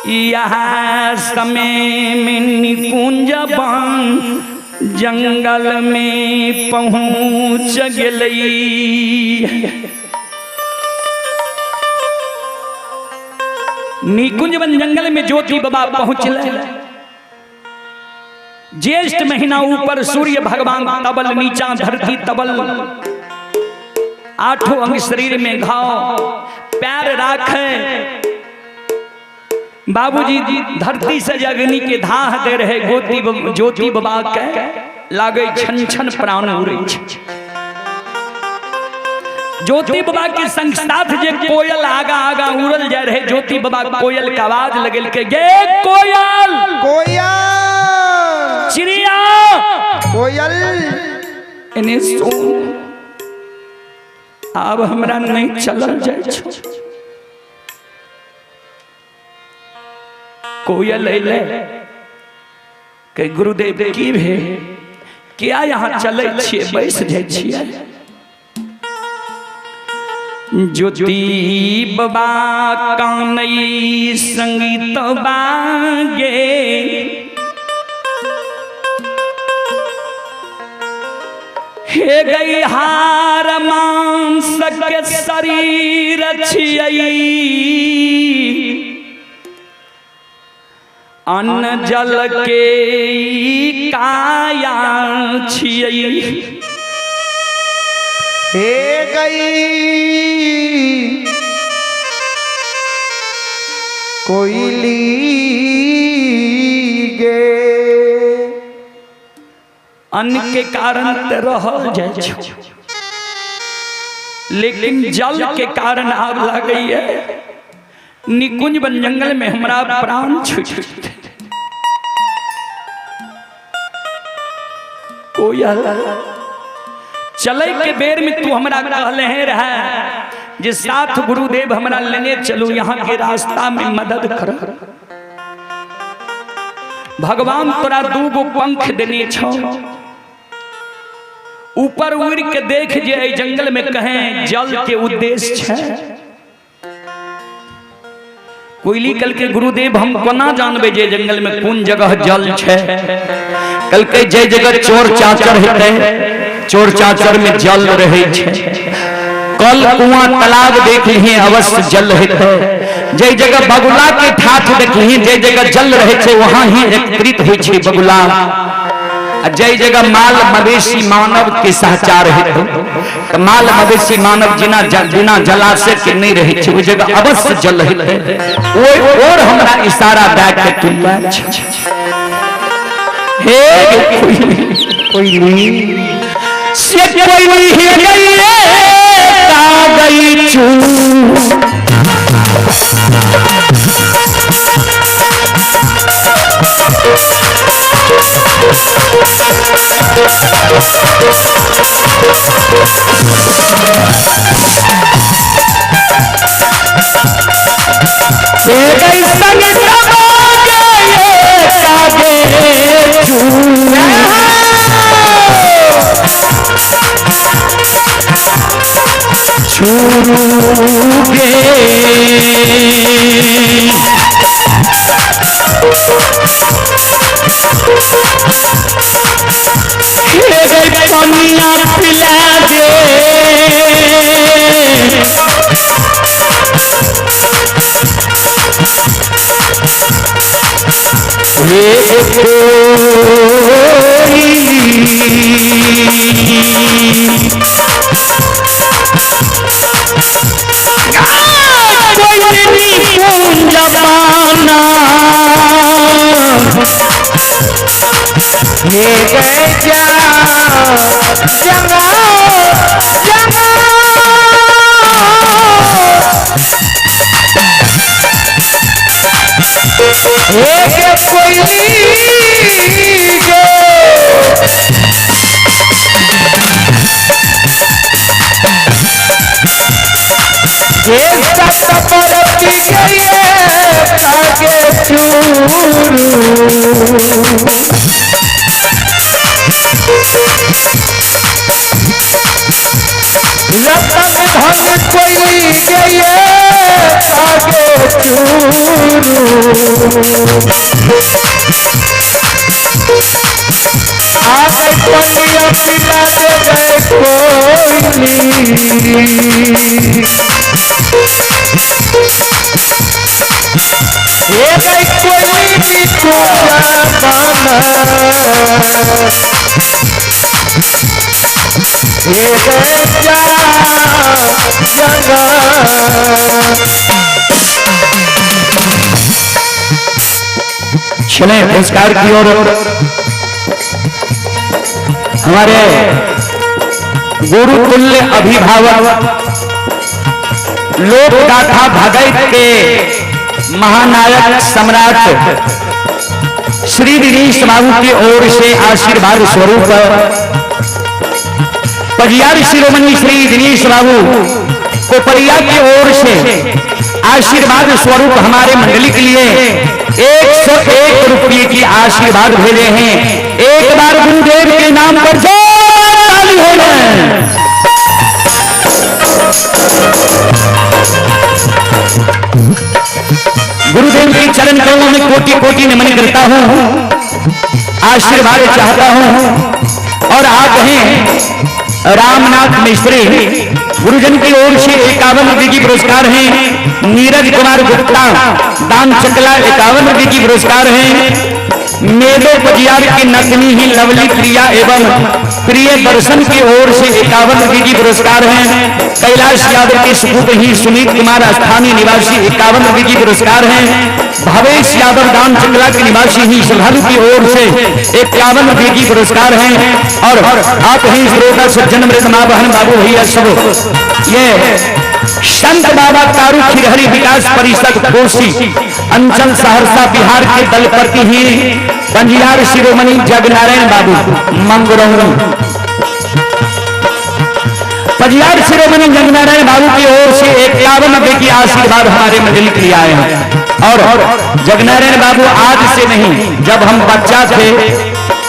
यह समय में निकुंज वन जंगल में पहुँच गेलै। निकुंज वन जंगल में ज्योति बाबा पहुँचले। ज्येष्ठ महीना, ऊपर सूर्य भगवान तबल, नीचा धरती तबल, आठों अंग शरीर में घाव, पैर राखे बाबूजी धरती से अग्नि के धाह दे रहे। गोती ज्योति बाबा के लागे छन छन प्राण उड़े। ज्योति बाबा के संग साथ जे कोयल आगा आगा उड़ल जा रहे, ज्योति बाबा कोयल के आवाज लगल के गे कोयल, कोयल, चिड़िया, कोयल, एने सुन, आब हमरा नहीं चलल जाय छौ। कोयल अइले के गुरुदेव की भेल, किया यहाँ चलै छियै, बैस जाइ छियै? ज्योति बाबा कानई संगीत बागे, हे गई हार मांस के शरीर छियै, अन्न जल के ई काया छियै। हे गई कोयली गे, अन्न के कारण ते रहल जाइ छौ, लेकिन जल के कारण आब लागैए निकुंज वन जंगल में हमरा प्राण छूट जेतै। कोयल, चले के बेर में तू हमरा कहले हैं रहे जे साथ गुरुदेव हमरा लेने चलू, यहाँ के रास्ता में मदद कर। भगवान तोरा दू गो पंख देने छौ, ऊपर उड़ के देख जे एहि जंगल में कहें जल के उद्देश्य छै। कोयली कल के गुरुदेव हम कोना जानबे जे जंगल में कोन जगह जल छै? कल के जे जगह चोर चाचर हेतै, चोर चाचर में जल रहे छै। कल कुआं तालाब देख लिहे, अवश्य जल हेतै। जे जगह बगुला के ठाठ देख लिहे, जे जगह जल रहे छै वहां ही एकत्रित होइ छै बगुला। आ जे जगह माल मवेशी मानव के सहचार हेतै, तऽ माल मवेशी मानव जिना बिना जलाशय के नहीं रहे छै, ओहि जगह अवश्य जल हेतै। ओहि और हमरा इशारा दए के तू लए छै। हे कोयली, से कोयली हे गई का गई चू। हे गई संग कागे चू, छूगे। हे गई पनिया पिला दे, हे कोई कोई पूंज पाना। हे गए जा जंगा जंगा, हे गे कोयली गे, हे सत परती गए कागे चूरू। रतन धन कोयली गए कागे चूरू। आ गए पनिया पिला दे गए कोयली। हे गए कोयली मिठू जमाना, हे गए जा जना। चले पुरस्कार की ओर। हमारे गुरुतुल्य अभिभावक लोक गाथा भगत के महानायक सम्राट श्री दिनेश बाबू की ओर से आशीर्वाद स्वरूप पजियार शिरोमणि श्री दिनेश बाबू कोपरिया की ओर से आशीर्वाद स्वरूप हमारे मंडली के लिए 101 रुपये की आशीर्वाद भेजे हैं। एक बार गुरुदेव के नाम पर ताली हो जाए। गुरुदेव के चरण कमलों में कोटि कोटि नमन करता हूं, आशीर्वाद चाहता हूं। और आप हैं रामनाथ मिस्त्री, गुरुजन की ओर से 51 रुपये की पुरस्कार हैं। नीरज कुमार गुप्ता दान चकला 51 रुपये की पुरस्कार हैं। मेदो पजियार की नतनी ही लवली प्रिया एवं प्रिय दर्शन की ओर से 51 रुपये की पुरस्कार हैं। कैलाश यादव के सुपुत्र ही सुनीत कुमार स्थानीय निवासी 51 रुपये की पुरस्कार हैं। भवेश यादव दान चकला के निवासी ही श्रद्धालु की ओर से 51 रुपये की पुरस्कार हैं। और आप ही श्रोता सज्जन मृत माँ बहन बाबू भैया सब, ये संत बाबा कारू खिरहरी विकास परिषद कोसी अंचल सहरसा बिहार के दलपति ही पंजियार शिरोमणि जगनारायण बाबू मंगरौनी। पंजियार शिरोमणि जगनारायण बाबू की ओर से 51 रुपये की आशीर्वाद हमारे मंडली के लिए आए हैं। और जगनारायण बाबू आज से नहीं, जब हम बच्चा थे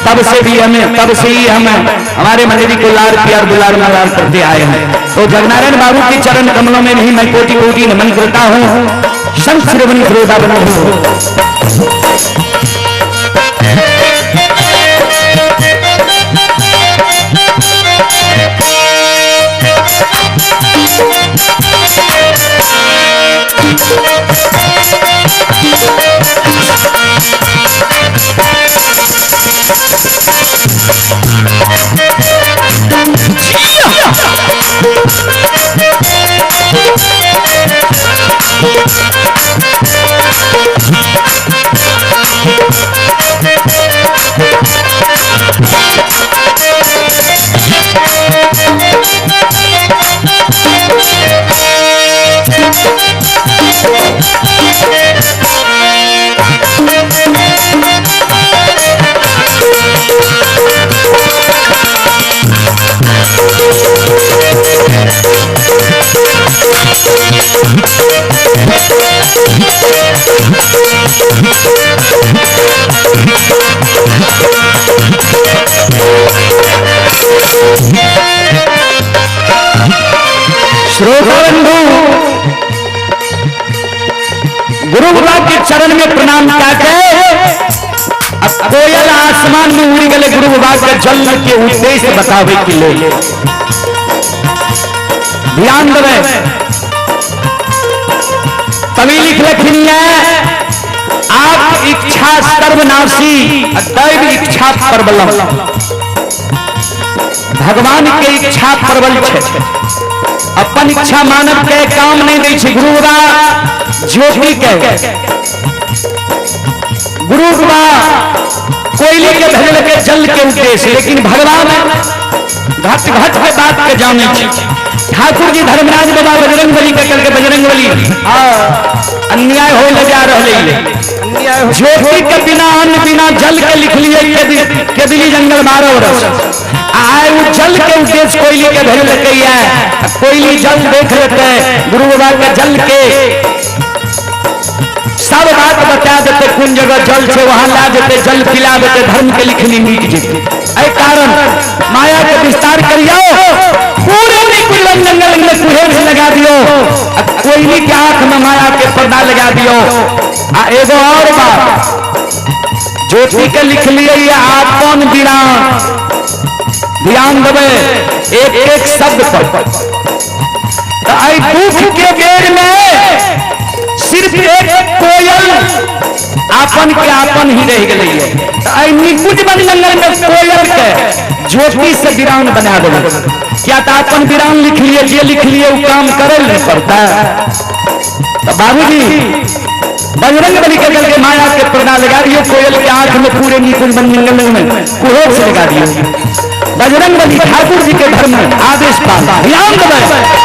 तब से भी हमें, तब से ही हम हमारे मंडली को लार प्यार दुलार मलार करते आए हैं। तो जगनारायण बाबू के चरण कमलों में भी मैं कोटि कोटि नमन करता हूँ। संत शिरोमणि श्रोता बनो। श्रोता बंधु, गुरु बाबा के चरण में प्रणाम करके अब कोयल आसमान में उड़ गए गुरु बाबा के जल के उद्देश्य बतावे के लिए। ध्यान देवे, तभी लिख रखनी है, आप इच्छा सर्वनाशी दैव इच्छा प्रबलम। भगवान के इच्छा प्रबल छे, अपन इच्छा मानव के काम नहीं दै छे। गुरु बाबा ज्योति के, गुरु बाबा कोयले के भेजल के जल के उद्देश्य, लेकिन भगवान घट घट के बात के जाने छे। ठाकुर जी धर्मराज बाबा बजरंग बली के करके बजरंग बली अन्याय हो ले जा रहे। ज्योति के बिना अन्न बिना जल के लिख लिए केदिली जंगल 12 वर्ष आए वो जल के उद्देश्य कोयली के भेज लेते है। कोयली जल देख लेते है, गुरु बाबा के जल के सब बात बता देते, कौन जगह जल से वहां ला देते, जल पिला देते, धर्म के लिखनी मिट जेते। एहि कारण माया के विस्तार करियो, पूरे निकुंज जंगल में कुहेर से लगा दियो, आ कोयली के आंख में माया के पर्दा लगा दियो। आ एगो और बात, ज्योति के लिख लिए आपन विराम, ध्यान देवे एक एक शब्द पर। तो आई दुख के बेर में सिर्फ एक कोयल आपन के आपन ही रह गई है। तो आई निकुंज बन जंगल में कोयल के ज्योति से विराम बना देवे। क्या तो आपन विराम लिख लिए, जे लिख लिए वो काम करे नहीं पड़ता। तो बाबूजी बजरंग बली के गल के माया के पर्दा लगा दियो, कोयल के आंख में पूरे निकुंज बन जंगल में कुहेर से लगा दियो। बजरंग बली ठाकुर जी के धर्म में आदेश पाल, ध्यान देवे।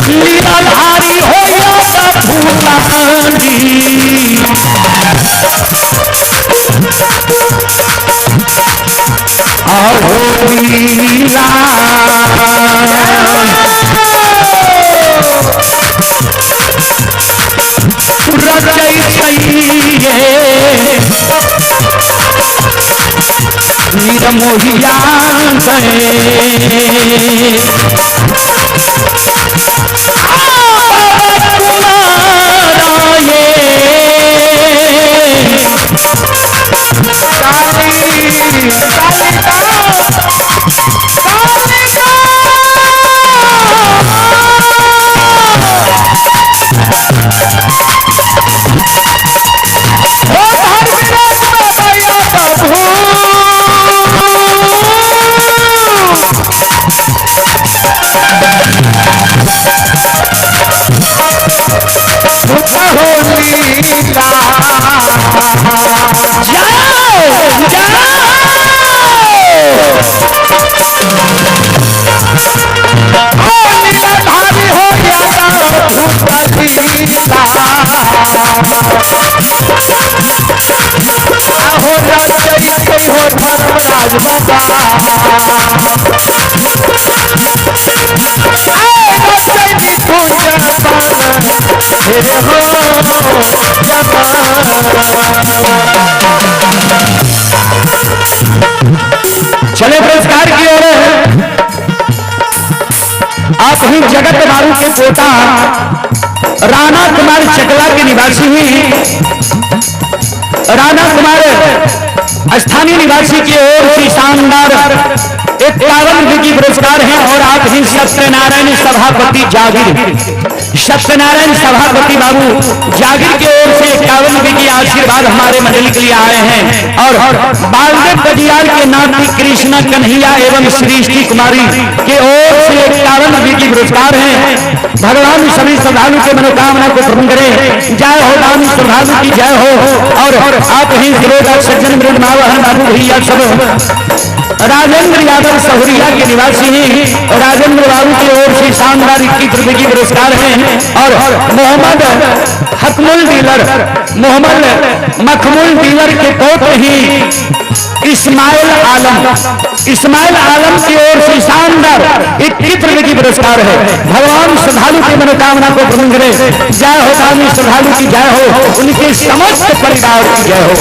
लीलाधारी हो भूतानी, आहो लीला रचै छैये निरमोहिया चले पुरस्कार की ओर। आप ही जगत बाबू के पोता राणा कुमार चकला के निवासी हुई। राणा कुमार स्थानीय निवासी की ओर से शानदार 51 रुपए की पुरस्कार है। और आप ही सत्यनारायण सभापति जागिर, सत्यनारायण सभापति बाबू जागिर की ओर से 51 रुपए की आशीर्वाद हमारे मंडली के लिए आए हैं। और बालदेव बजियार के नाती कृष्णा कन्हैया एवं सृष्टि कुमारी के ओर से 51 रुपए की पुरस्कार है। भगवान सभी श्रद्धालु के मनोकामना को पूर्ण करें। जय हो दानी श्रद्धालु की जय हो। और आप ही सज्जन मृणमावहन बाबू भैया सब राजेंद्र यादव सहुरिया के निवासी हैं। राजेंद्र बाबू की ओर से शानदार 21 रुपए की पुरस्कार हैं। और मोहम्मद हकमुल डीलर, मोहम्मद मखमुल डीलर के पोते ही इस्माइल आलम, इस्माइल आलम की ओर से शानदार 21 रुपए की पुरस्कार है। भगवान श्रद्धालु की मनोकामना को पूर्ण करे। जय हो दानी श्रद्धालु की जय हो, उनके समस्त परिवार की जय हो।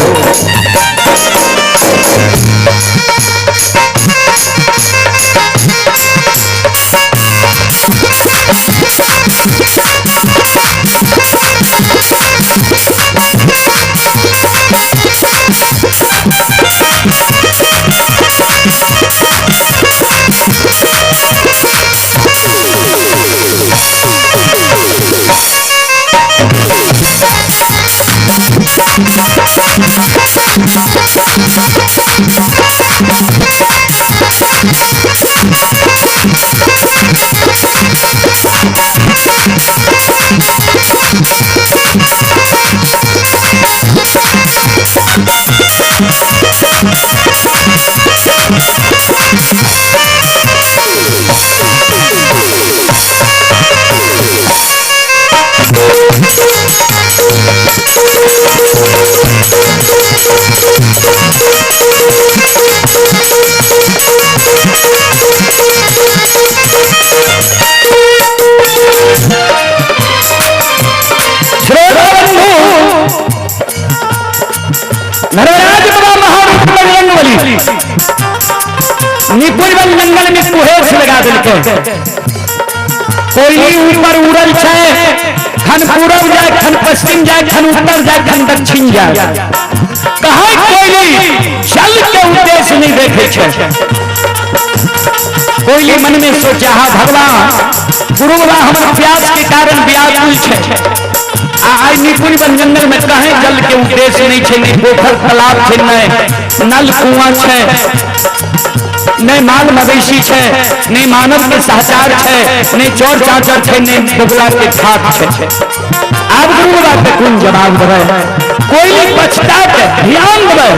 नरराज बाबा महारूप बजरंग बली निकुंज वन जंगल में कुहेस लगा देलकै। कोयली ऊपर उड़ल छै, खन पूरब जाय खन पश्चिम जाय खन उत्तर जाय खन दक्षिण जाय, कहा कोयली जल के उद्देश्य नहीं देखे छै। कोयली मन में सोचा, हा भगवान गुरु बाबा हमर प्यास के कारण व्याकुल छै, आ आई निकुंज वन जंगल में कहे जल के उद्देश्य नहीं छै, नहीं पोखर तालाब छै, नहीं नल कुआं छै, नहीं माल मवेशी छै, नहीं मानव के सहचार छै, नहीं चोर चाचर छै, नहीं बगुला के खाक छै। आब गुरु बाबा के कोन जवाब देबै? कोयली पछता के ध्यान देबै।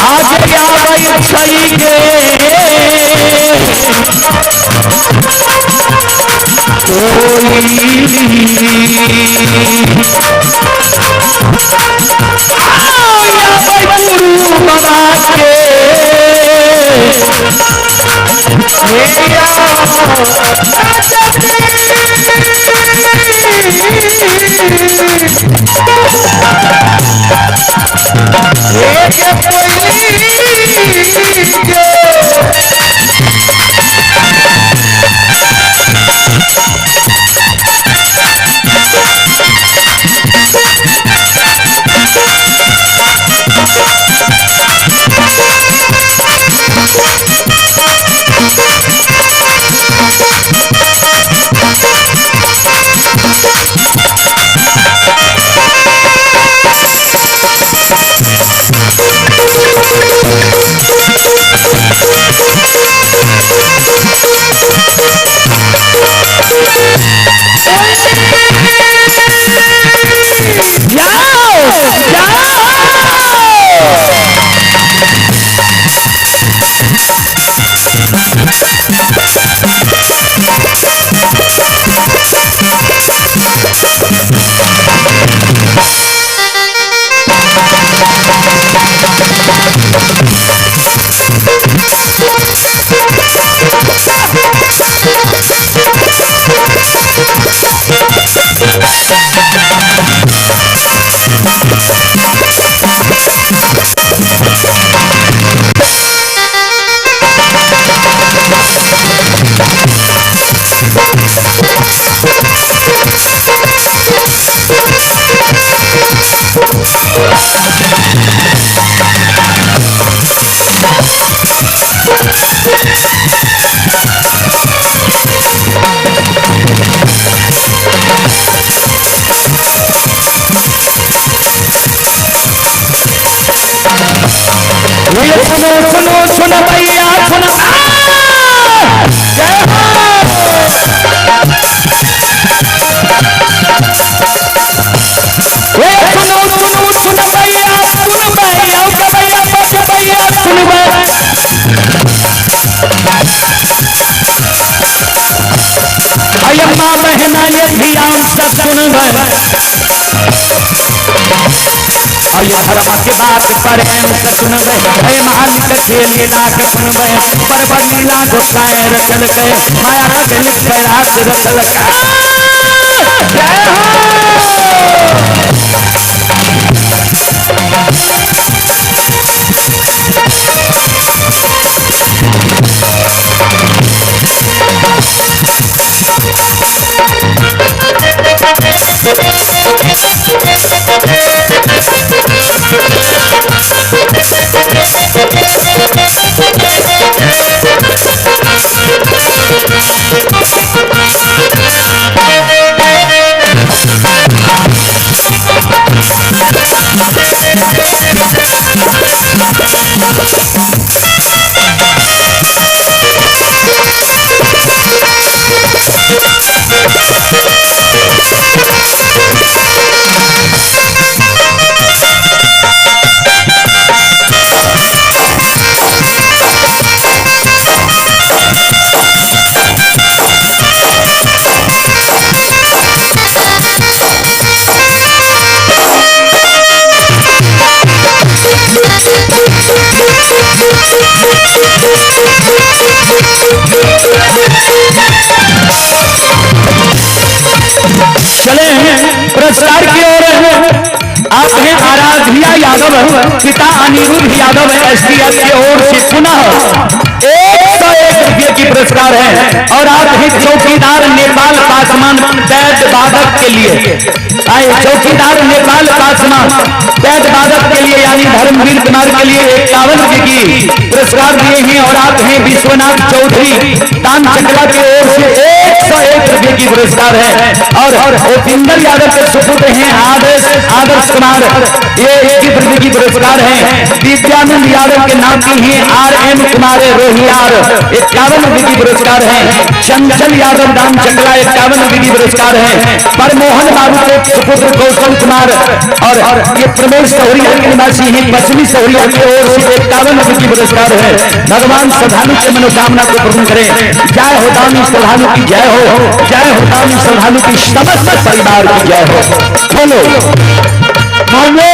आज आबै छै गे कोई गुरु बाबा के जाओ जाओ। सुनो सुनो सुनो भैया सुनो, जय हो। सुनो सुनो सुनो भैया सुन भैया भैया बच भैया सुन अम्मा बहना ये ध्यान से सुन धर्म के बात प्रेम से सुनबे, हे मालिक के लीला के सुनबे, पर लीला गोसाई रचल के माया रगल कैलाश रचल के। जय हो। पुरस्कार की ओर आप हैं आराध्या यादव, पिता अनिरुद्ध यादव एसडीएफ के ओर से पुनः 101 रुपये की पुरस्कार है। और आप हैं चौकीदार नेपाल पासवान वैद बाधक के लिए आए, चौकीदार नेपाल पासवान वैद बाधक के लिए यानी धर्मवीर कुमार के लिए 51 रुपये की पुरस्कार दिए हैं। और आप हैं विश्वनाथ चौधरी दान चकला की ओर से 101 रुपये की पुरस्कार है। और उपिंदर यादव के सुपुत्र हैं आदर्श आदर्श कुमार, ये 21 रुपये की पुरस्कार है। विद्यानंद यादव के नाती हैं आर एम कुमार रोहियार, 51 रुपये की पुरस्कार है। चंचल यादव दान चकला 51 रुपये की पुरस्कार है। परमोहन बाबू के सुपुत्र कौशल कुमार और ये प्रमेश सौरिया के निवासी हैं पश्चिमी सौरिया की ओर से 51 रुपये की पुरस्कार है। भगवान श्रद्धालु के मनोकामना को पूर्ण करें। जय हो दानी श्रद्धालु की जय हो, जय हो दानी श्रद्धालु की समस्त परिवार की जय हो। बोलो माननीय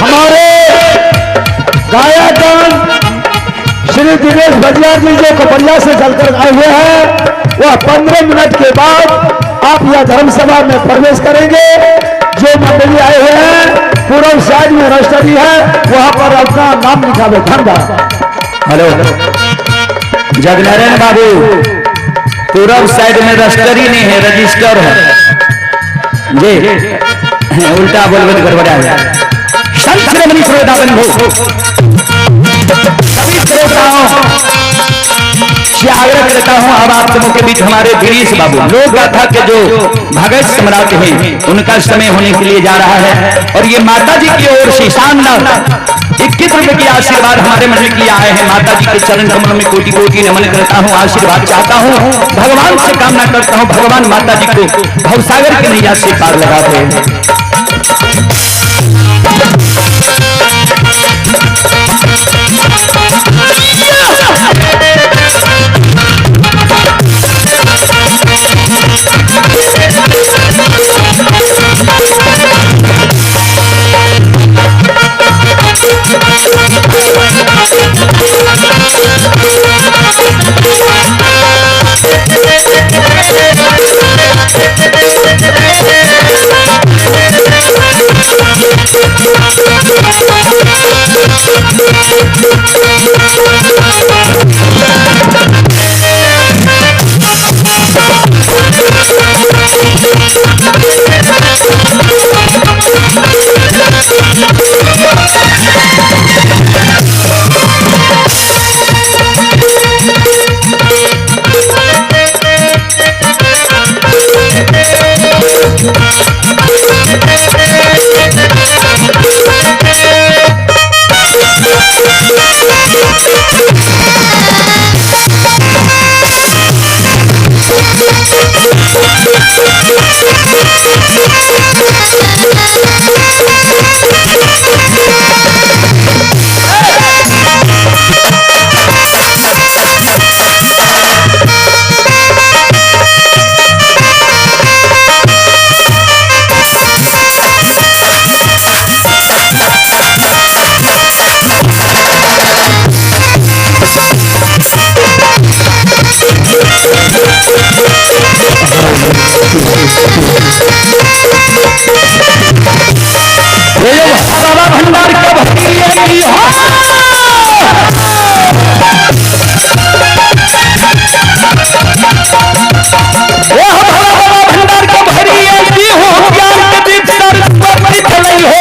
हमारे गायकगण श्री दिनेश बजियार जी जो कपड़िया से चलकर आए हुए हैं, वह 15 मिनट के बाद आप यह धर्मसभा में प्रवेश करेंगे। जो मंडली आए हुए हैं पूर्व साइड में रजिस्ट्री है, वहां पर अपना नाम लिखावे। धन्यवाद। हेलो जगनारायण बाबू, पूरब साइड में रजिस्ट्री नहीं है, रजिस्टर है जी। उल्टा बोलबे तो गड़बड़ा है। संत श्रोमणी श्रोता बंधु, सभी श्रोताओं से आग्रह करता हूं, अब आप सबों के बीच हमारे गिरीश बाबू लोक गाथा के जो भगत सम्राट हैं उनका समय होने के लिए जा रहा है। और ये माता जी की ओर से शानदार 21 रुपए की आशीर्वाद हमारे मंडल के लिए आए हैं। माता जी के चरण कमलों में कोटि कोटि नमन करता हूँ, आशीर्वाद चाहता हूँ, भगवान से कामना करता हूँ भगवान माता जी को भवसागर की नैया से पार लगा दे। बाबा भंडार के भक्ति की हो। ओ बाबा भंडार के भरी की हो, ज्ञान के दीप सरस्वती चलई हो।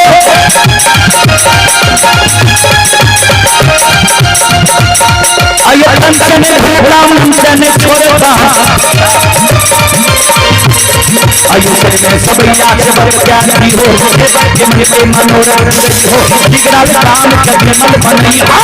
आये कंचन ब्राह्मण चने छोड़ता, आयुष में सब याद बर ज्ञान की हो, के मन के मनोरथ रही हो, बिगड़ल काम कदमल बनई हो।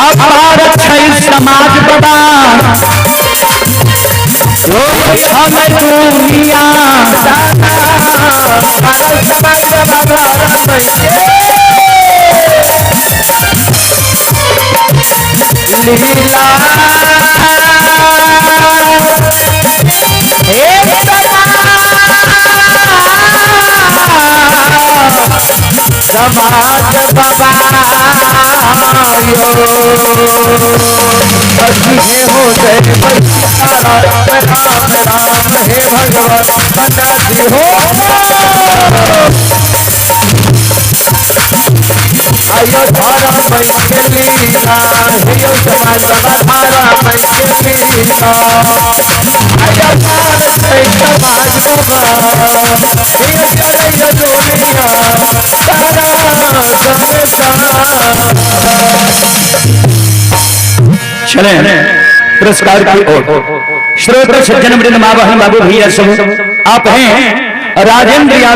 अपार छै समाज बाबा दुनिया लीला समाज बाबा यो हे हो जय राम राम राम हे भगवान बना जी हो आयो धारा मई के लीला हे यो समाज बाबा धारा मई के लीला आयो धारा मई समाज बाबा हे यो चले दुनिया सारा संसार। चले पुरस्कार की ओर। श्रोत सज्जन वृंद माँ बहन बाबू भैया सब आप हैं राजेंद्र यादव।